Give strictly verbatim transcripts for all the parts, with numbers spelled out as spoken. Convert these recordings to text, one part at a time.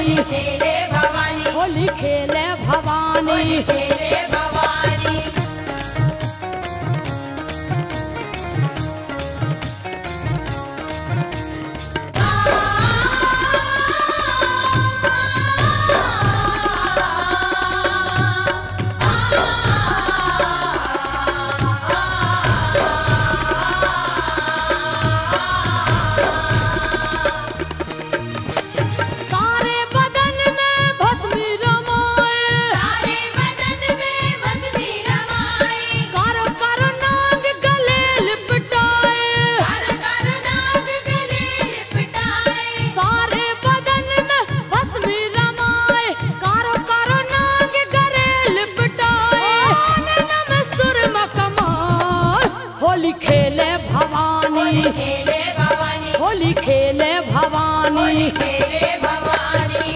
खेले भवानी, होली खेले भवानी, होली खेले भवानी। सारे बदन में भस्मी रमाए। सारे बदन में भस्मी रमाए। कारो कारो नाग गले लिपटाए। कारो कारो नाग गले लिपटाए। सारे बदन में भस्मी रमाए। कारो कारो नाग गले लिपटाए। नैन में सुरमा कमाए। होली खेले भवानी, होली खेले भवानी, होली खेले भवानी, होली खेले भवानी।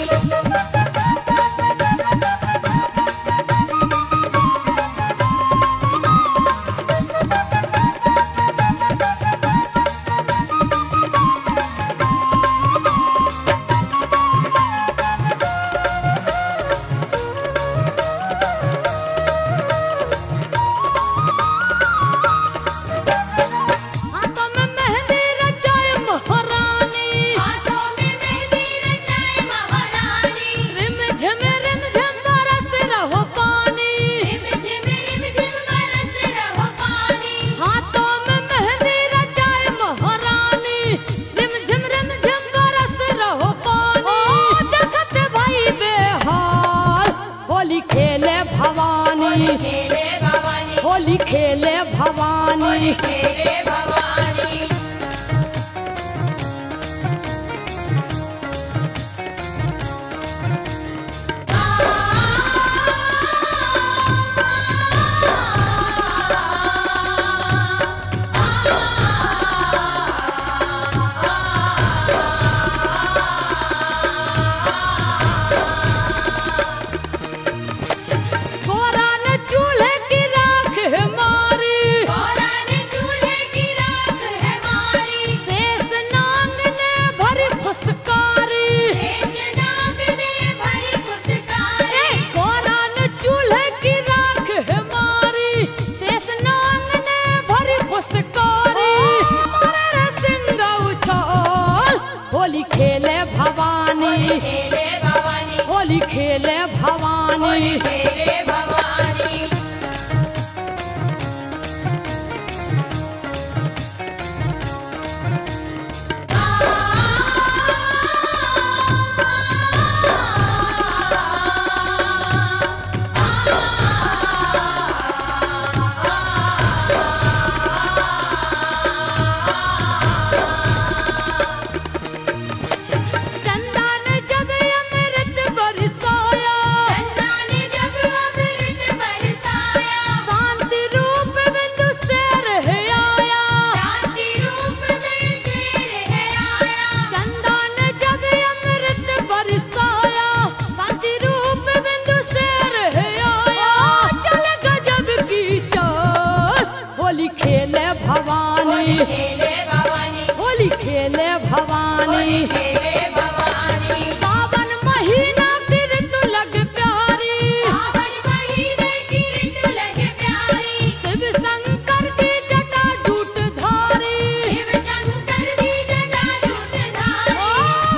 हाथों में मेहंदी रचाए महारानी। हाथों में मेहंदी रचाए महारानी। रिम झिम रिम झिम बरस रहो पानी। रिम झिम रिम झिम बरस रहो पानी। हाथों में मेहंदी रचाए महारानी। रिम झिम रिम झिम बरस रहो पानी। ओ देखत भई बेहाल। होली खेले भवानी, होली खेले भवानी, होली खेले भवानी, होली खेले भवानी। गोरान चूल्हे की राख है मारी। गोरान चूल्हे की राख है मारी। शेष नांग ने भरी फुसकारी। शेष नांग ने भरी फुसकारी। ए, गोरान चूल्हे की राख है मारी। शेष नांग ने भरी फुसकारी। मारे रे सिंह उछाल। होली खेले भवानी, होली खेले भवानी, होली खेले भवानी, होली खेले भवानी। चंदा ने जब अमृत बरसाया। चंदा ने जब अमृत बरसाया। शांति रूप बिंदु से रह आया। शांति रूप में शेर है आया। चंदा ने जब अमृत बरसाया। शांति रूप बिंदु से रह आया। चल गजब की चाल। होली खेले भवानी, होली खेले भवानी, होली खेले भवानी, होली खेले भवानी। सावन महीना की ऋतु लग प्यारी। सावन महीने की ऋतु लग प्यारी। शिव शंकर जी जटा जूट धारी। शिव शंकर जी जटा जूट धारी। ओ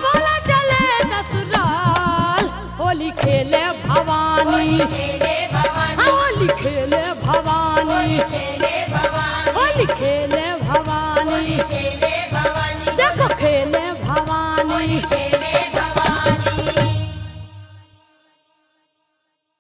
भोला चले ससुराल। होली खेले भवानी, होली खेले भवानी, हाँ, होली खेले भवानी, होली खेले भवानी, होली खेले भवानी, होली खेले भवानी।